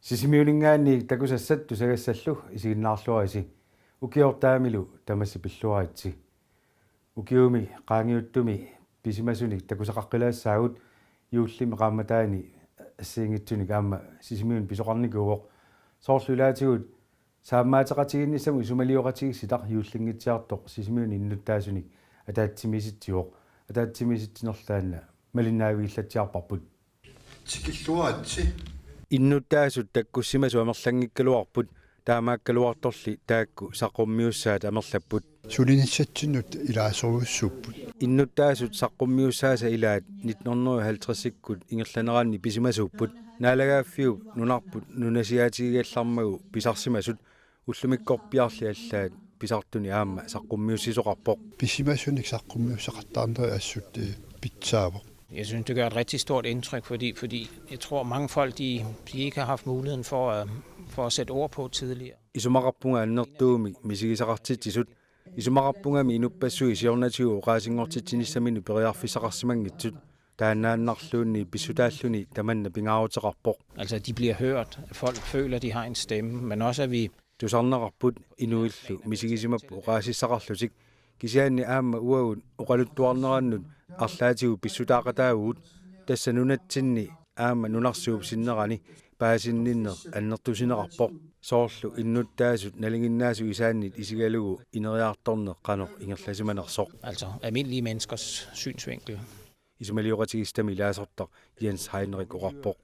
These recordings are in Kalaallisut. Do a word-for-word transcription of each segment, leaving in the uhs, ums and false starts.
Sisimiuninngaanniit takusassat tusagassallu isiginnaarluarisi. Ukiortaamilu tamassi pilluaritsi. Ukiumi qaangiuttumi pisimasunik takusaqaqqilaassaagut, juullimi qaammataani assigiinngitsunik aamma Sisimiuni pisoqarnikuuvoq. Soorlu ilaatigut saammaateqatigiinnissamut isumalioqatigiissitaq juullinngitsiartoq Sisimiuni innuttaasunik ataatsimiisitsivoq. Ataatsimiisitsinerlu taanna malinnaavigillatsiarparput. Tikilluaritsi. Innuttaasut takkussimasut amerlanngikkaluarput, taamaakkaluartorli taakku saqqummiussaat amerlapput. Sulinissatsinnut ilaasorujussuupput. Innuttaasut saqqummiussaasa ilaat nitten hundrede og halvtredsikkut ingerlaneranni pisimasuupput. Naalagaaffiup nunarput nunasiaatigigallarmagu pisarsimasut ullumikkorpiarli allaat pisartunik aamma saqqummiussisoqarpoq. Pisimasunik saqqummiussaqattaarnerit assut, eh, pitsaavoq. Jeg synes, det gør et rigtig stort indtryk, fordi, fordi jeg tror, mange folk, de, de ikke har haft muligheden for at, for at sætte ord på tidligere. Isumaqarpunga annertuumik misigisaqartitsisut. Isumaqarpungami inuppassuit siornatigut oqaasinngortitsinissaminut periarfissaqarsimanngitsut. Taannaannarluunniit pissutaalluni tamanna pingaaruteqarpoq. Altså, de bliver hørt, at folk føler, de har en stemme, men også at vi Tusarneqarput inuillu misigisimapput oqaasissaqarlutik, kisianni aamma uagut oqaluttuarnerannut arlaatigut pissutaaqataavugut, tassa nunatsinni aamma nunarsuup sinnerani paasinninneq annertusineqarpoq. Soorlu innuttaasut nalinginnaasut isaannit isigalugu ineriartorneq qanoq ingerlasimanersoq. Altså almindelige menneskers synsvinkel. Isumalioqatigiissitami ilaasortaq Jens Heinrich oqarpoq.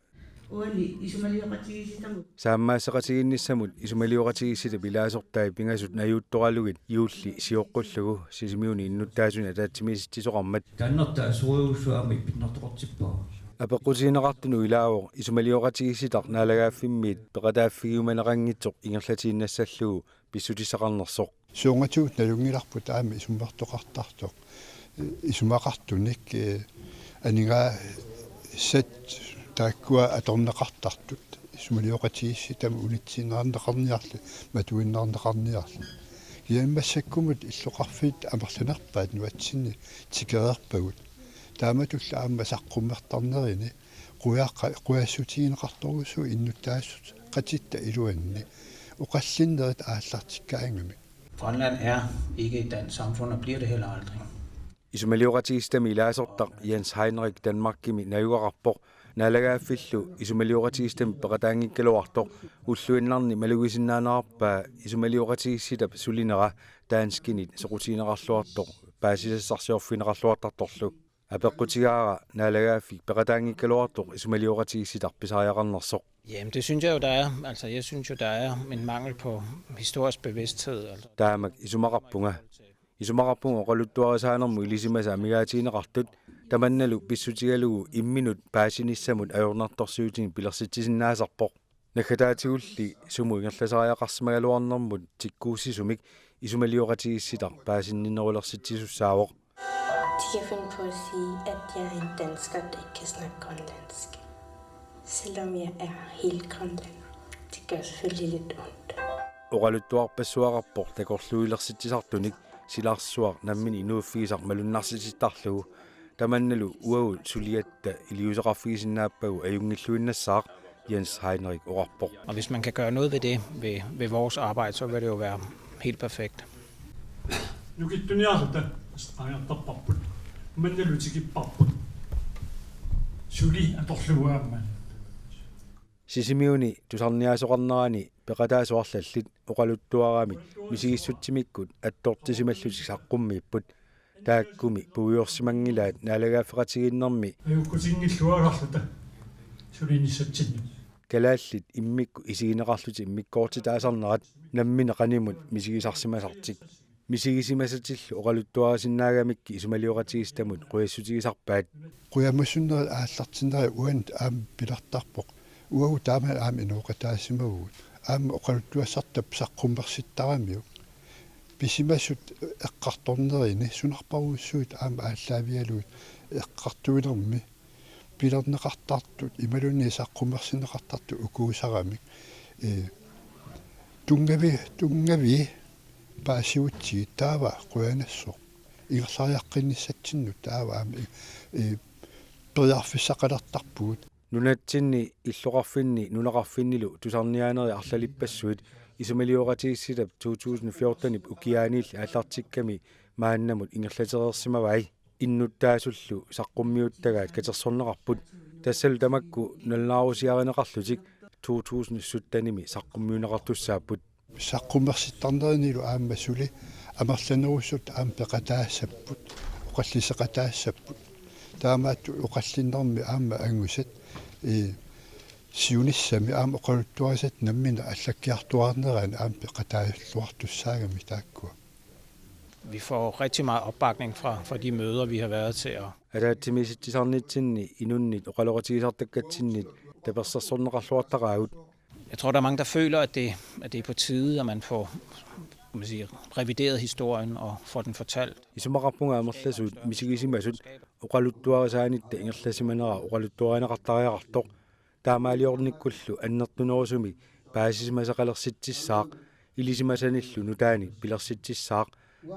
Uani isumalioqatigiissitamut. Saammaasseqatigiinnissamut isumalioqatigiissitap ilaasortai pingasut najuuttoralugit juulli sioqqullugu Sisimiuni innuttaasunik ataatsimiisitsisoqarmat. Taanna taasoriussuarmi pinnartoqartippaa. Apeqqutigineqartunut ilaavoq isumalioqatigiissitaq naalagaaffimmiit peqataaffigiumaneqanngitsoq ingerlatiinnassallugu pissutissaqarnersoq. Suungatigut nalunngilarput aamma isummertoqartartoq. Isumaqartunik, eh, aningaasat taakkua atorneqartartut. Isumalioqatigiissitami unitsiinnarneqarniarli, matuinnarneqarniarli. Kisianni massakkumut illoqarfiit amerlanerpaat nunatsinni tikereerpagut. Taamatullu aamma saqqummertarnerini qujaqa-, qujassutigineqartorujussuuvoq innuttaasut qatitta iluanni oqallinnerit aallartikkaangamik. Grønland er ikke et dansk samfund og bliver det heller aldrig. Isumalioqatigiissitami ilaasortaq Jens Heinrich Danmarkimi najugaqarpoq, naalagaaffillu isumalioqatigiissitami peqataanngikkaluartoq ulluinnarni malugisinnaanerarpaa isumalioqatigiissitap sulinera danskinit soqutigineqarluartoq paasisassarsiorfigineqarluartartorlu. Apeqqutigaara naalagaaffik peqataanngikkaluartoq isumalioqatigiissitaq pisariaqarnersoq. Jamen, det synes jeg jo, der er. Altså, jeg synes jo, der er en mangel på historisk bevidsthed. Altså. Taamak isumaqarpunga. Isumaqarpunga oqaluttuarisaanermut ilisimasat amigaatigineqartut, tamannalu pissutigalugu imminut paasinissamut ajornartorsiutinik pilersitsisinnaasarpoq. Naggataatigulli sumut ingerlasariaqarsimagaluarnermut tikkuussisumik isumalioqatigiissitaq paasinninnerulersitsisussaavoq. De kan finde på at sige, at jeg er en dansker, der ikke kan snakke grønlandsk, selvom jeg er helt grønlænder. Det gør selvfølgelig lidt ondt. Oqaluttuarpassuaqarpoq takorluulersitsisartunik silarsuaq nammineq inuuffigisaq malunnarsitsittarlugu. Tamannalu uagut suliatta iliuuseqarfigisinnaappagu ajunngilluinnassaaq, Jens Heinrich oqarpoq. Og hvis man kan gøre noget ved det, ved, ved vores arbejde, så vil det jo være helt perfekt. Nukittuniarluta ajartarparput. Mannalu tikipparput. Suli atorlugu aamma. Sisimiuni tusarniaasoqarnerani peqataasut arlallit oqaluttuaramik misigissutsimikkut attortisimallutik saqqummiipput. Taakkumi puiorsimanngilaat naalagaaffeqatigiinnermi. Ajukkutinngilluagarluta sulinissatsinnut. Kalaallit immikkut isigineqarlutik immikkoortitaasarnerat nammineq qanimut misigisarsimasartik. Misigisimasatillu oqaluttuarisinnaagamikkit isumalioqatigiissitamut qujassutigisarpaat. Qujamassuseq aallartinnerit uani aamma pilertarpoq. Uagut taama aamma inooqataasimavugut. Aamma oqaluttuassartap saqqummersittaramiuk. Pisimasut eqqartornerini sunarparujussuit aamma aallaavigalugit eqqartuinermi pilerneqartartut imaluunniit saqqummersinneqartartut ukuusaramik. Ee, tunngavi-, tunngavii paasivutsigit taava qujanassaaq. Ingerlariaqqinnissatsinnut taava aamma, ee, periarfissaqalertarpugut. Nunatsinni illoqarfinni nunaqarfinnilu tusarniaanerit arlalippassuit isumalioqatigiissitap to tusind fjortenip ukiaaniilli aallartikkami maannamut ingerlatereersimavai. Innuttaasullu saqqummiuttagaat katersorneqarput, tassalu tamakku nalunaarusiarineqarlutik to tusind syttenimi saqqummiunneqartussaapput. Saqqummersittarnerinilu aamma suli amerlanerusut aamma peqataassapput, oqalliseqataassapput. Taamaattoq oqallinnermi aamma angusat, ee, siunissami aamma oqaluttuarisat namminneq allakkiartuaarnerani aamma peqataajulluartussaagami taakkua. Vi får rigtig meget opbakning fra, fra de møder, vi har været til at Ataatsimiisitsisarnitsinni inunnit oqaloqatigisartakkatsinnit tapersersorneqarluartaqaagut. Jeg tror, der er mange, der føler, at det, at det er på tide, at man får, kan man sige, revideret historien og får den fortalt. Isumaqarpunga amerlasuut misigisimasut oqaluttuarisaanitta ingerlasimanera oqaluttuarineqartariaqartoq. Taamaaliornikkullu annertunerusumik paasisimasaqalersitsissaaq, ilisimasanillu nutaanik pilersitsissaaq,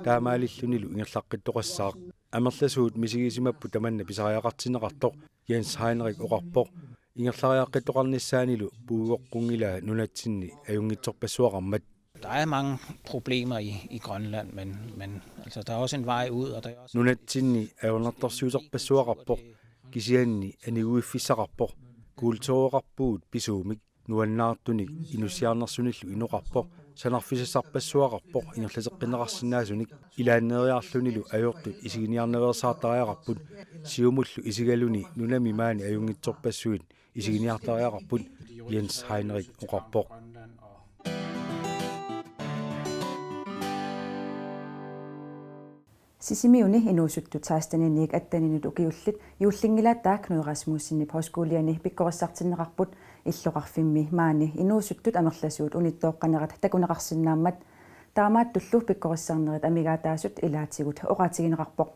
taamaalillunilu ingerlaqqittoqassaaq. Amerlasuut misigisimapput tamanna pisariaqartinneqartoq, Jens Heinrich oqarpoq. Ingerlariaqqittoqarnissaanilu puigoqqunngilaa nunatsinni ajunngitsorpassuaqarmat. Der er mange problemer i, i Grønland, men, men altså, der er også en vej ud, og der er også Nunatsinni ajornartorsiuterpassuaqarpoq, kisianni aniguiffissaqarpoq. Kultureqarpugut pisuumik, nuannaartunik inussiarnersunillu inoqarpoq, sanarfisassarpassuaqarpoq ingerlateqqinneqarsinnaasunik, ilaanneeriarlunilu ajortut isiginiarnaveersaartariaqarput, Siumullu isigaluni nunami maani ajunngitsorpassuit isiginiartariaqarput, Jens Heinrich oqarpoq. Sisimiuni inuusuttut seksteniniit atteninut ukiullit juullinngilaat Knud Rasmussenip højskoliani pikkorissartinneqarput, illoqarfimmi maani inuusuttut amerlasuut unittooqqanerat takuneqarsinnaammat. Taamaattullu pikkorissarnerit amigaataasut ilaatigut oqaatigineqarpoq.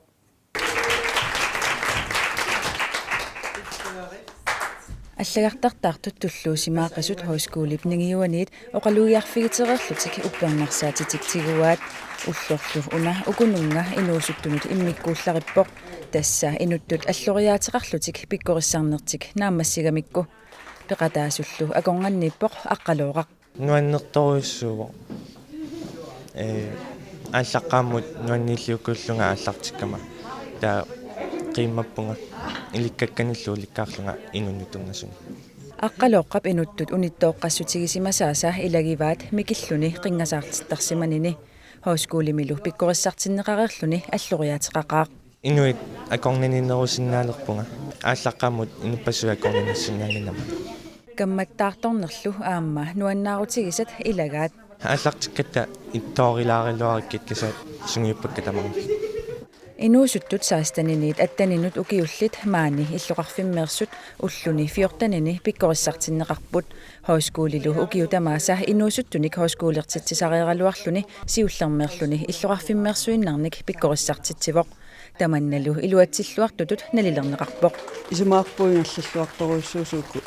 Allagartartaartut tulluusimaaqisut højskolip ningiuaniit oqalugiarfigitereerlutik uppernarsaatitik tiguaat. Ullorlu una ukununnga inuusuttunut immikkuullarippoq. Tassa inuttut alloriaateqarlutik pikkorissarnertik naammassigamikku. Peqataasullu akornanniippoq Aqqalooqaq. Nuannertorujussuuvoq. Ee, aallaqqaammut nuanniilliukkullunga aallartikkama. Taava qiimmappunga ilikkakkanillu ulikkaarlunga inunnut tunngasumik. Aqqalooqqap inuttut unittooqqassutigisimasaasa ilagivaat mikilluni qinngasaartittarsimanini. Højskolimilu pikkorissartinneqareerluni alloriaateqaqaaq. Inuit akornanniinnerusinnaalerpunga. Aallaqqaammut inuppassuit akornanniissinnaannginnama. Kammattaartornerlu aamma nuannaarutigisat ilagaat. Aallartikkatta ittoorilaariluarikkit kisaat sungiuppakka tamarmik. Inuusuttut seksteniniit atteninut ukiullit maani illoqarfimmeersut ulluni fjortenini pikkorissartinneqarput. Højskolilu ukiut tamaasa inuusuttunik højskolertitsisareeraluarluni siullermeerluni illoqarfimmeersuinnarnik pikkorissartitsivoq. Tamannalu iluatsilluartutut nalilerneqarpoq. Isumaqarpunga ingerlalluartorujussuuvoq uku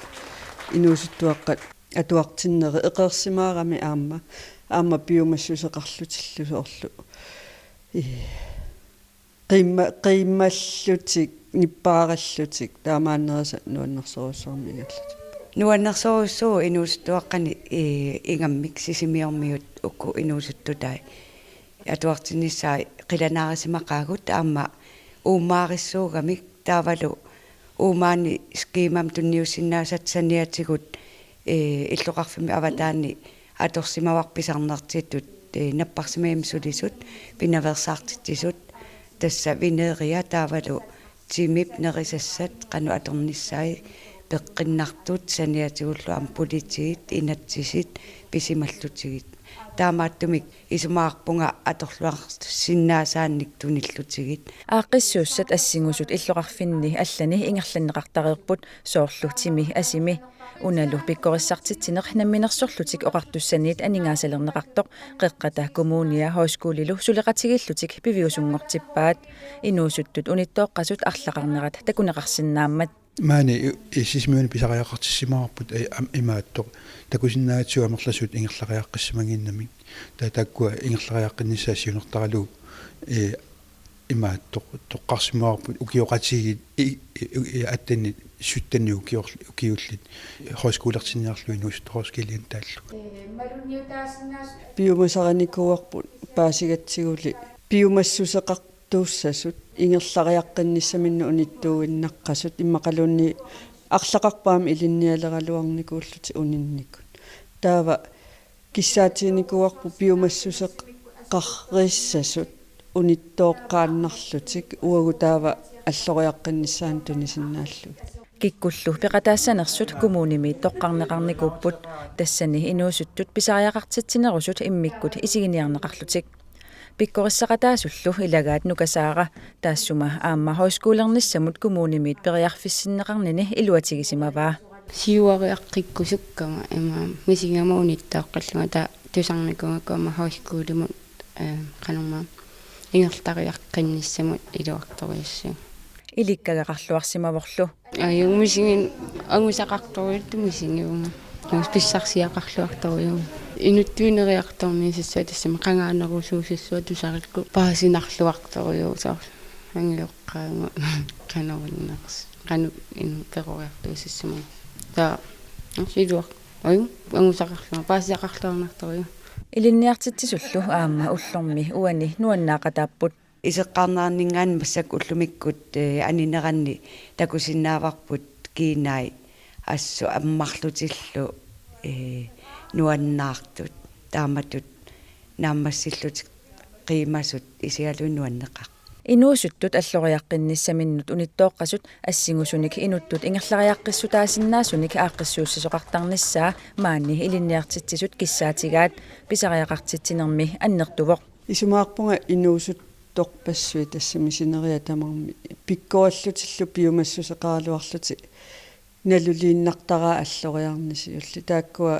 inuusuttuaqqat atuartinneri eqeersimaarami aamma, aamma piumassuseqarlutillu soorlu. Ii. Qiimma-, qiimmallutik, nippaarallutik, taamaannerisat nuannersorujussuarmik ingerlatit. Nuannersorujussuuvoq inuusuttuaqqani, ee, ingammik Sisimiormiut uku inuusuttutai atuartinnissaat qilanaarisimaqaagut aamma uumaarissuugamik taavalu uumaani skemamik tunniussinnaasat saniatigut, ee, illoqarfimmi avataani atorsimavarput pisarnertitut, ee, napparsimmavimmi sulisut, pinaveersaartitsisut, tassa veneria taavalu timip nerisassat qanoq atornissaat peqqinnartut saniatigullu aamma politiit, inatsisit pisimallutigit. Taamaattumik isumaqarpunga atorluarsinnaasaannik tunillutigit. Aaqqissuussat assingusut illoqarfinni allani ingerlanneqartareerput soorlu timi asimi. Unalu pikkorissartitsineq Namminersorlutik Oqartussaniit aningaasalerneqartoq Qeqqata Kommunia Højskolilu suleqatigiillutik piviusunngortippaat. Inuusuttut unittooqqasut arlaqarnerat takuneqarsinnaammat. Maani i-, i-, Sisimiuni pisariaqartissimavarput, ee, am-, imaattoq takusinnaagatsigu amerlasuut ingerlariaqqissimannginnamik. Ta-, taakkua ingerlariaqqinnissaat siunertaralugu, ee, imaattoq toqqarsimavarput ukioqatigiit i-, i-, i-, attenit sytten ukior-, ukiullit højskolertinniarlugu inuusuttut Roskilde taallu. Piumasarinikuuarput paasigatsiguli piumassuseqartuussasut ingerlariaqqinnissaminnut unittuuinnaqqasut immaqaluunniit arlaqarput aamma ilinnialeraluarnikuullutik uninnikut. Taava kissaatiginikuuarput piumassuseqarriissasut unittooqqaannarlutik uagut taava alloriaqqinnissaannut tunisinnaallugit. Kikkullu peqataassanersut kommunimiit toqqarneqarnikuupput, tassani inuusuttut pisariaqartitsinerusut immikkut isiginiarneqarlutik. Pikkorissaqataasullu ilagaat Nukasaara taassuma aamma højskolernissamut kommunimiit periarfissinneqarnini iluatigisimavaa. Siuariaqqikkusukkama ima misigama unittooqqillunga taava tusarnikuugakku aamma højskolimut, eh, qanormaa ingerlariaqqinnissamut iluartorujussuuvoq. Ilikkagaqarluarsimavorlu. Ajunngilaq, misigin angusaqartorujussuuvoq misigivunga. Angus pissarsiaqarluartorujussuuvoq. Inuttut ineriartorniisassuaq tassami qangaanerusuussassuaq tusarikku paasinarluartorujussuuvoq soorlu. Angiloqqaagu qanoq innersoq. Qanoq inuk peroriartuussassamut. Taava siluaq. Ajunngilaq angusaqarlunga, paasisaqarluarnartorujussuuvoq. Ilinniartitsisullu aamma ullormi uani nuannaaqataapput. Iseqqaarneranninngaanniit massakkut ullumikkut, eh, anineranni takusinnaavarput kiinai assut ammarlutillu, eh, nuannaartut. Taamatut naammassillutik qiimasut isigalugu nuanneqaaq. Inuusuttut alloriaqqinnissaminnut unittooqqasut assingusunik inuttut ingerlariaqqissutaasinnaasunik aaqqissuussisoqartarnissaa maani ilinniartitsisut kissaatigaat pisariaqartitsinermi annertuvoq. Isumaqarpunga inuusuttorpassuit tassami sineriak tamarmik pikkorillutillu piumassuseqaraluarlutik naluliinnartaraat alloriarnissarli. Taakkua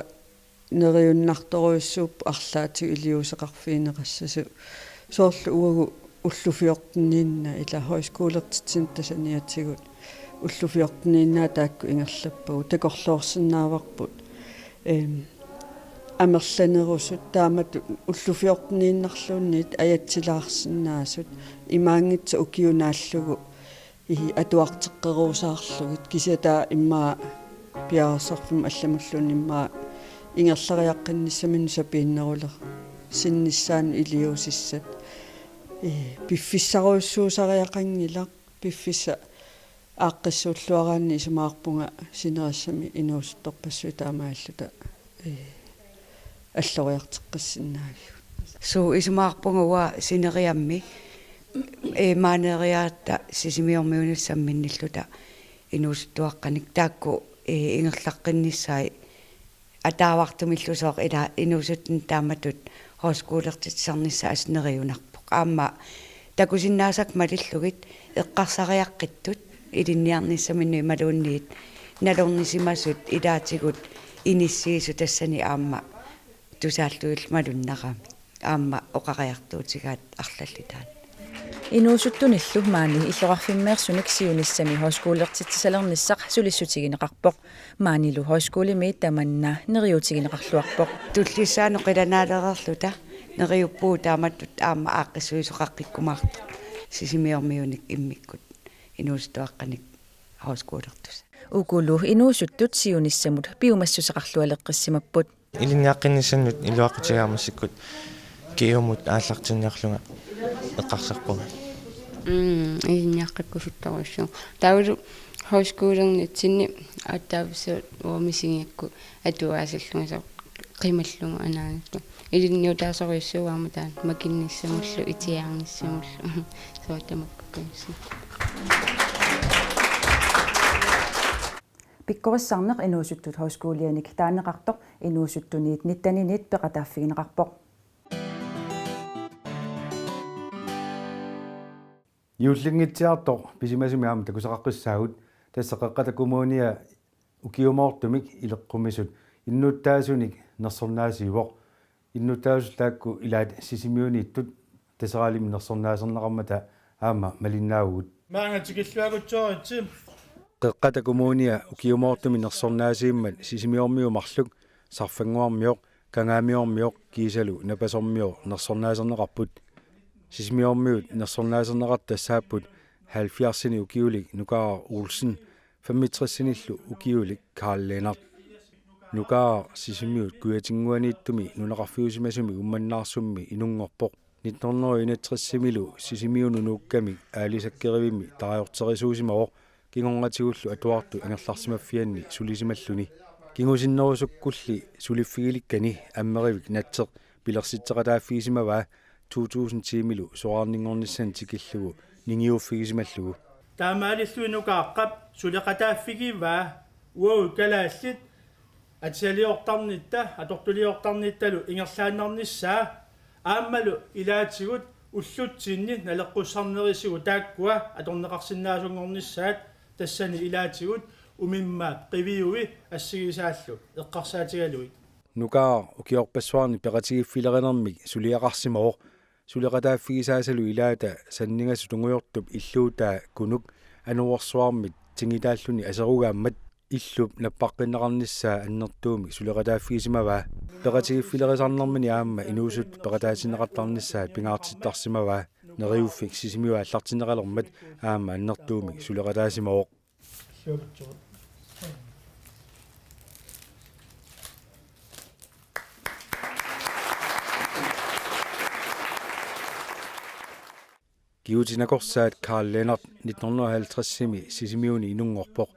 neriunnartorujussuupput arlaatigut iliuuseqarfigineqassasut. Soorlu uagut ullut fjorteniinnaat ila højskolertitsinertut tassaniatigut ullut fjorteniinnaat taakku ingerlappagut takorloorsinnaavarput. Ehm, amerlanerusut taamatut ullut fjorteniinnarluunniit ajatsilaarsinnaasut imaanngitsoq ukioq naallugu ii atuarteqqeruusaarlugit kisianni taava immaqa piareersarfimmi allamulluunniit immaqa ingerlariaqqinnissaminnut sapiinnerulersinnissaannut iliuusissat. Ii piffissarujussuusariaqanngilaq, piffissaq aaqqissuulluaraanni isumaqarpunga sinerissami inuusuttorpassuit taamaalilluta, ii, alloriarteqqissinnaavigit. Suu, isumaqarpunga uanga sineriammi, ii, maaneeriaratta Sisimiormiunut samminnilluta inuusuttuaqqanik taakku, ii, ingerlaqqinnissai ataavartumillusooq ila inuusuttunut taamatut højskolertitsisarnissaq assut neriunarpoq. Aamma takusinnaasakka malillugit eqqarsariaqqittut ilinniarnissaminnut imaluunniit nalornisimasut ilaatigut inissiisut tassani aamma tusaallugillu malunnarami. Aamma oqariartuutigaat arlallit taanna. Inuusuttunillu maani illoqarfimmeersunik siunissami højskolertitsisalernissaq sulissutigineqarpoq. Maanilu højskolemiit tamanna neriuutigineqarluarpoq. Tullissaanut qilanaalereerluta neriuppugut taamatut aamma aaqqissuisoqaqqikkumaartoq Sisimiormiunik immikkut inuusuttuaqqanik højskolertussat. Ukulu inuusuttut siunissamut piumassuseqarlualeqqissimapput. Ilinniaqqinnissannut iluaqutigaara massakkut Kiumut aallartinniarlunga eqqarsarpunga. Mm, ilinniaqqikkusuttorujussuuvoq. Taavalu højskolernitsinni aatsaavissat uanga misigigakku atuaasallunga soorlu qimallunga anaanaga. Ilinniutaasorujussuuvoq aamma taanna makinnissamullu itiaarnissamullu. Soorlu tamakku. Pikkorissarneq inuusuttut højskolianik taaneqartoq inuusuttuniit nitteniniit peqataaffigineqarpoq. Juullinngitsiartoq pisimasumi aamma takusaqaqqissaagut, tassa Qeqqata Kommunia ukiumoortumik ileqqumisut innuttaasunik nersornaasiivoq. Innuttaasullu taakku ilaat Sisimiuniittut Taseraalimi nersornaaserneqarmata aamma malinnaavugut. Maanga tikilluakutsooritsi. Qeqqata Kommunia ukiumoortumik nersornaasiimmat Sisimiormiut marluk Sarfannguarmioq, Kangaamiormioq kiisalu Napasormioq nersornaaserneqarput. Sisimiormiut nersornaaserneqartut tassaapput halvfjerdsinik ukiulik Nukaaraq Olsen, femogtresinillu ukiulik Karl Lennert. Nukaaq Sisimiut kujatinnguaniittumi nunaqarfiusimasumi Uummannaarsummi inunngorpoq. Nitten hundrede og enogtresimilu Sisimiunut nuukkamik aalisakkerivimmik tarajorterisuusimavoq, kingornatigullu atuartut angerlarsimaffianni sulisimalluni. Kingusinnerusukkulli suliffigilikkani Ammerivik Natseq pilersitseqataaffigisimavaa to tusind ti-milu soraarninngornissani tikillugu ningiuuffigisimallugu. Taamaalilluni Nukaaqqap suleqataaffigivaa uagut kalaallit atisaliortarnitta, atortuliortarnittalu ingerlaannarnissaa, aammalu ilaatigut ullutsinni naleqqussarnerisigut taakkua atorneqarsinnaasunngornissaat, tassani ilaatigut umimmaap qiviui assigisaallu eqqarsaatigalugit. Nukaaq ukiorpassuarni peqatigiiffilerinermik suliaqarsimavoq. Suleqataaffigisaasalu ilaata sanningasut tungujortup illuutaa Kunuk anorersuarmit tingitaalluni aserugaammat illup nappaqqinneqarnissaa annertuumik suleqataaffigisimavaa. Peqatigiiffilerisarnermini aamma inuusuttut peqataatinneqartarnissaat pingaartittarsimavaa. Neriuffik Sisimiut aallartinneqalermat aamma annertuumik suleqataasimavoq. Kigutit nakorsaat Karl Lennert nitten hundrede og halvtredsimi Sisimiuni inunngorpoq.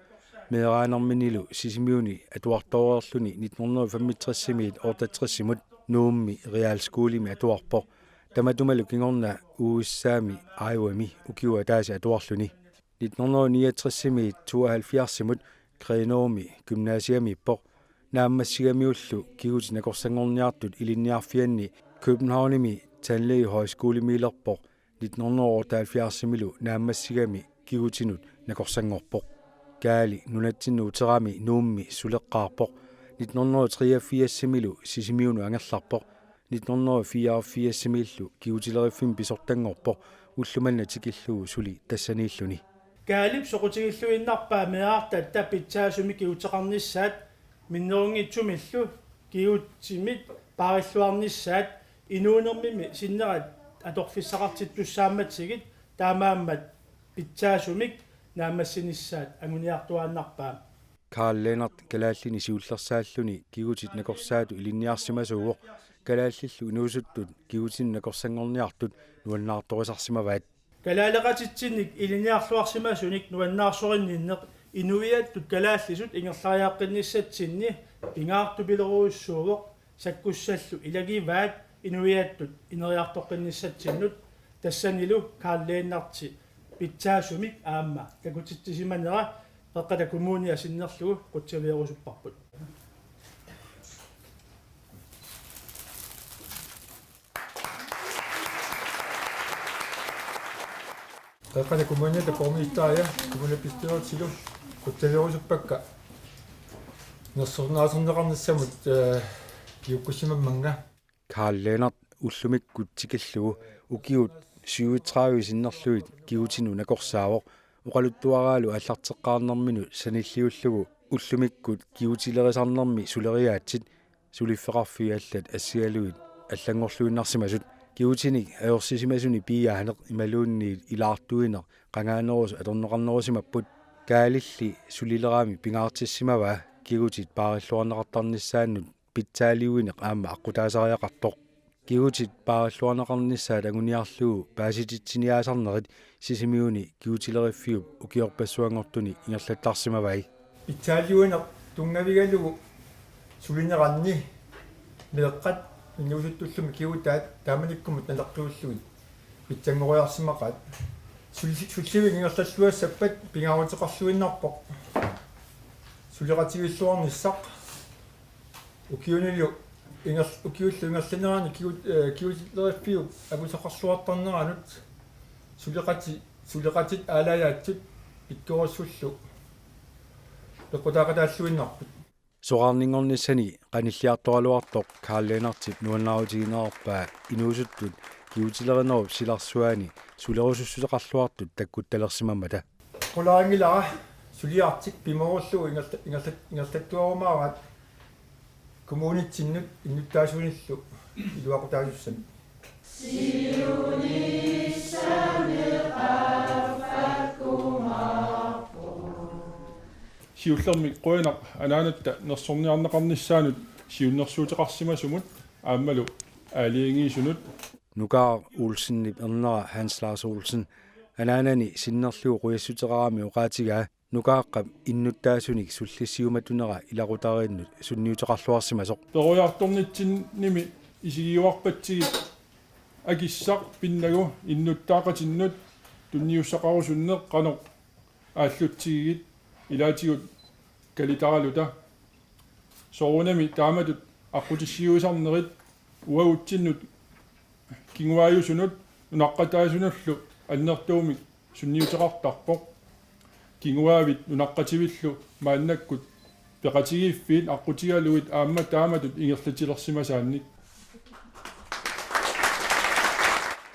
Meeraanerminilu Sisimiuni atuartoreerluni nitten hundrede og femogtresimiit otteogtresimut Nuummi realskolimi atuarpoq. Tamatumalu kingorna U S A-mi Iowami ukioq ataaseq atuarluni. Nitten hundrede og niogtresimiit tooghalvfjerdsimut Grenaaumi gymnasiamiippoq. Naammassigamiullu kigutit nakorsanngorniartut ilinniarfianni Københavnimi Tandlægehøjskolemiilerpoq. Nitten hundrede og otteoghalvfjerdsimilu naammassigami kigutinut nakorsanngorpoq. Kaali nunatsinnut uterami Nuummi suleqqaarpoq. Nitten hundrede og treogfirsimilu Sisimiunut angerlarpoq. Nitten hundrede og fireogfirsimiillu kigutileriffimmi pisortanngorpoq, ulloq manna tikillugu suli tassaniilluni. Kaalip soqutigilluinnarpaa meerartatta pitsaasumik kiguteqarnissaat minnerunngitsumillu kigutimit paarilluarnissaat inuunermimi sinnerat atorfissaqartittussaammatigit, taamaammat pitsaasumik naammassinissaat anguniartuaannarpaa. Karl Lennert kalaallinik siullersaalluni kigutit nakorsaatut ilinniarsimasuuvoq, kalaallillu inuusuttut kigutinut nakorsanngorniartut nuannaartorisarsimavaat. Kalaaleqatitsinnik ilinniarluarsimasunik nuannaarsorinninneq inuiattut kalaallisut ingerlariaqqinnissatsinni pingaartupilerujussuuvoq, sakkussallu ilagivaat inuiattut ineriartoqqinnissatsinnut, tassanilu Karl Lennertip pitsaasumik aamma takutitsisimanera Qeqqata Kommunia sinnerlugu qutsavigerusupparput. Qeqqata Kommuniata borgmesteria kommunalbestyrelsilu qutsavigerusuppakka nersornaaserneqarnissamut, eh, iukkussimammannga. Karl Lennert ullumikkut tikillugu ukiut syvogtredive sinnerlugit kigutinut nakorsaavoq, oqaluttuaraalu aallarteqqaarnerminut sanilliullugu ullumikkut kigutilerisarnermi suleriaatsit, suliffeqarfiit allat assigalugit allanngorluinnarsimasut. Kigutinik ajorsisimasuni piiaaneq imaluunniit ilaartuineq qangaanerusoq atorneqarnerusimapput. Kaalilli sulilerami pingaartissimavaa kigutit paarilluarneqartarnissaannut pitsaaliuineq aamma aqqutaasariaqartoq. Kigutit paarilluarneqarnissaat anguniarlugu paasititsiniaasarnerit Sisimiuni kigutileriffiup ukiorpassuanngortuni ingerlattarsimavai. Pitsaaliuineq tunngavigalugu sulineranni meeqqat inuusuttullumi kigutaat taamanikkumut naleqqiullugit pitsanngoriarsimaqaat. Sul-, sullivik ingerlalluassappat pingaaruteqarluinnarpoq suleqatigiilluarnissaq. Ukiunilu inger-, ukiullu ingerlanerani kigut-, eh, kigutileriffiup angusaqarluartarneranut suleqati-, suleqatit aalajaatsut pikkorissutullu peqqutaaqataalluinnarput. Soraarninngornissani qanilliartoraluartoq Karl Lennertip nuannaarutiginerarpaa inuusuttut kigutilerinerup silarsuaani sulerusussuteqarluartut takkuttalersimammata. Qularinngilara suliartik pimoorullugu ingerla-, ingerla-, ingerlattuarumaaraat kommunitsinnut innuttaasuunillu iluaqutaasussamik. Siunissami qaffakkumaarpoq. Siullermik qujanaq anaanatta nersorniarneqarnissaanut siunnersuuteqarsimasumut aammalu aalajangiisunut. Nukaaq Olsenip ernera Hans Lars Olsen anaanani sinnerlugu qujassuteqarami oqaatigaa Nukaaqqap innuttaasunik sullissiumatunera ilaqutariinnut sunniuteqarluarsimasoq. Peroriartornitsinnimi isigiuarpatsigit akissaq pinnagu innuttaaqatinnut tunniussaqarusunneq qanoq aallutsigigit ilaatigut kalitaraluta. Soorunami taamatut aqqutissiuisarnerit uagutsinnut kinguaajusunut nunaqqataasunullu annertuumik sunniuteqartarpoq. Kinguaavit nunaqqativillu maannakkut peqatigiiffiit aqqutigalugit aamma taamatut ingerlatilersimasaannik.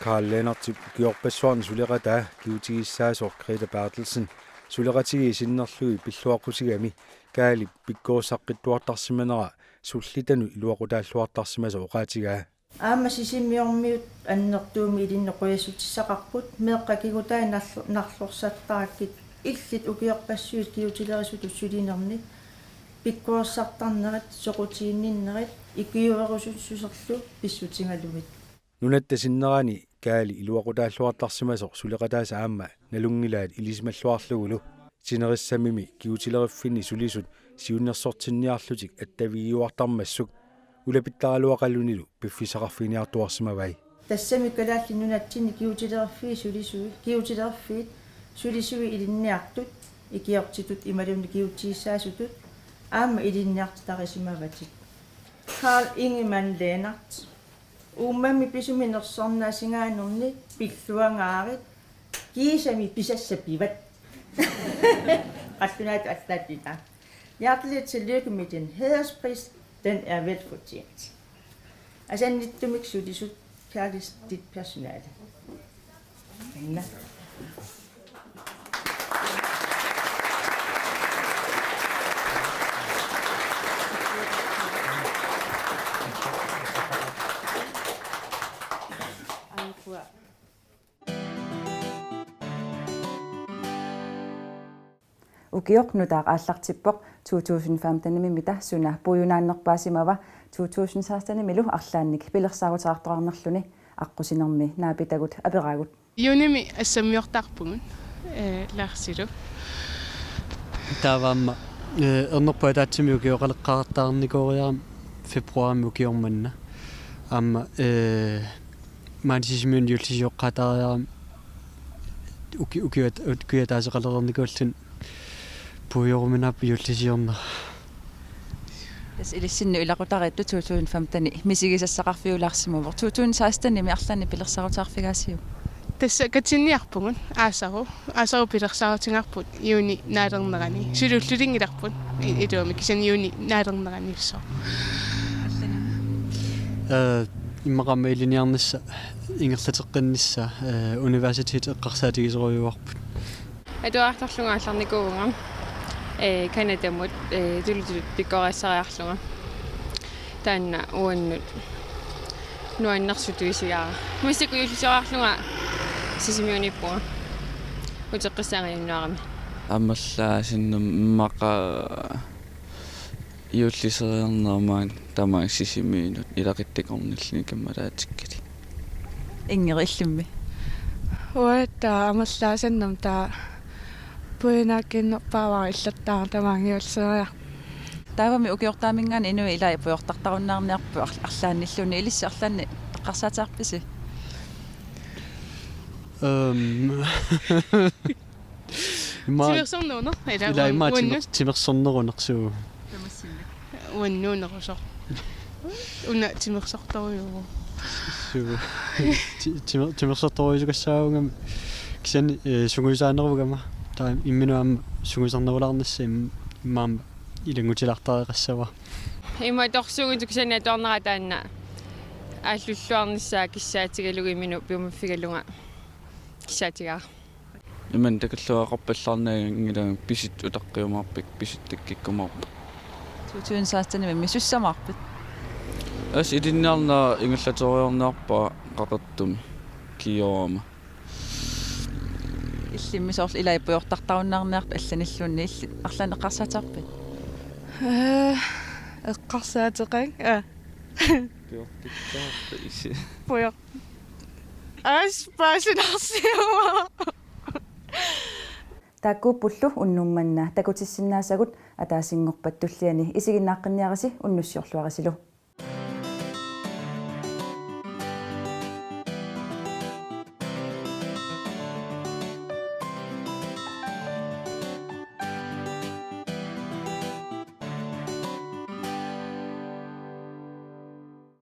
Karl Lennartip ukiorpassuarni suleqataa kigutigissaasoq Grete Berthelsen suleqatigiit sinnerlugit pilluaqqutigami Kaalip pikkorissaqqittuartarsimanera sullitanut iluaqutaalluartarsimasoq oqaatigaa. Aamma Sisimiormiut annertuumik ilinnut qujassutissaqarput, meeqqat kigutaat narlu-, narlorsartarakkit illit ukiorpassuit kigutilerisutut sulinerni pikkorissartarnerit, soqutiginninnerit, ikiuerusussuserlu pissutigalugit. Nunatta sinnerani Kaali iluaqutaalluartarsimasoq suleqataasa aamma nalunngilaat ilisimalluarlugulu. Sinerissamimi kigutileriffinni sulisut siunnersortinniarlutik attavigiuartarmassuk ulapittaraluaqalunilu piffissaqarfiginiartuarsimavai. Tassami Kalaallit Nunatsinni kigutileriffiit sulisui, kigutileriffiit sulisui ilinniartut, ikiortitut imaluunniit kigutigissaasutut aamma ilinniartitarisimavatit. Carl Ingemann Lennert. Uummami pisumi nersornaasinnaanerni pilluangaarit kiisami pisassat pivat. Qallunaatut allaat pitaa. Hjertelig tillykke med din hæderspris. Den er velfortjent. Asannittumik sulisut, kærligst dit personale. Anna. Ukioq nutaaq aallartippoq. To tusind femtenimita suna puiunaannerpaasimava to tusind sekstenimilu arlaannik pilersaaruteqartoqarnerluni? Aqqusinermi naapitagut aperaagut. Juunimi assammiortarpugut, eh, Larsilu. Taava aamma, eh, ernerput ataatsimi ukioqaleqqaartaarnikooriarami februarimi ukioq manna. Aamma, eh, maani Sisimiuni juullisioqqaataariarami uki-, ukiut-, ukiut ataaseqalereernikuulluni puigoruminaappoq juullisiornera. Tassa ilissinnut ilaqutariittut to tusind femteni misigisassaqarfiulaarsimavoq. To tusind sekstenimi arlaannik pilersaaruteqarfigaasiuk? Tassa katinniarpugut aasaru. Aasaru pilersaarutigaarput juuni naalernerani. Suli ullulinngilarput i-, iluamik kisianni juuni naalernerani ussoo. Eh, immaqa aamma ilinniarnissaq ingerlateqqinnissaq, eh, universitet eqqarsaatigisorujuarput. Atuartarlunga aallarnikuuvunga, eh, Canadamut, eh, tuluttut pikkorissariarlunga. Taanna uannut nuannersutuisigaara. Massakkut juullisioriarlunga Sisimiuniippunga. Uteqqissaanga januaarimi. Aammallaasinnut immaqa juulliseriarnerma tamaanga Sisimiunut ilaquttakkornilluni kammalaatikkali. Ingrid, illimmi? Uatta aammallaasannama taava puiunaakkiinnerpaavara illattaara tamaanga juulliseriarlunga. Taavami ukiortaaminngaanniit inuit ilaat pujortartarunnaarniarput ar-, arlaannilluunniit, ilissi arlaannik eqqarsaateqarpisi? Ehm. Ima-, timersorneruneq, ila ila ima uannut. Timer-, timersorneruneq suu. Uannuunerusoq. Una timersortorujuuvoq. Suu. Ti-, timer-, timersortorujuusukassaagama kisianni, eh, sungiusaanerugama. Taava imminut aamma sungiusarnerulaarnissaq im-, immaqa aamma ilanngutilaartareqassavara. Ima torsuugutut kisianni atuarnera taanna aallulluarnissaa kissaatigalugu imminut piumaffigalunga kissaatigaara. Imannak takulluaqarpallaarnaanngilagut pisut utaqqiumaarpakka, pisut takkukkumaarpakka. To tusind sekstenimi misussamaarpit? Tassa ilinniarnera ingerlateriarniarpara qaqortumi kiorama. Illimmi soorlu ilai pujortartarunnaarniartut allanilluunniit illit arlaannik eqqarsaateqarpit? Eh, eqqarsaateqaanga. Ah. Pujortartarpisi. Pujor-. Aas, paasinarsiuvoq. Taakkuuppullu unnuk manna takutissinnaasagut ataasinngorpat tulliani isiginnaaqqinniarisi unnussiorluarisilu.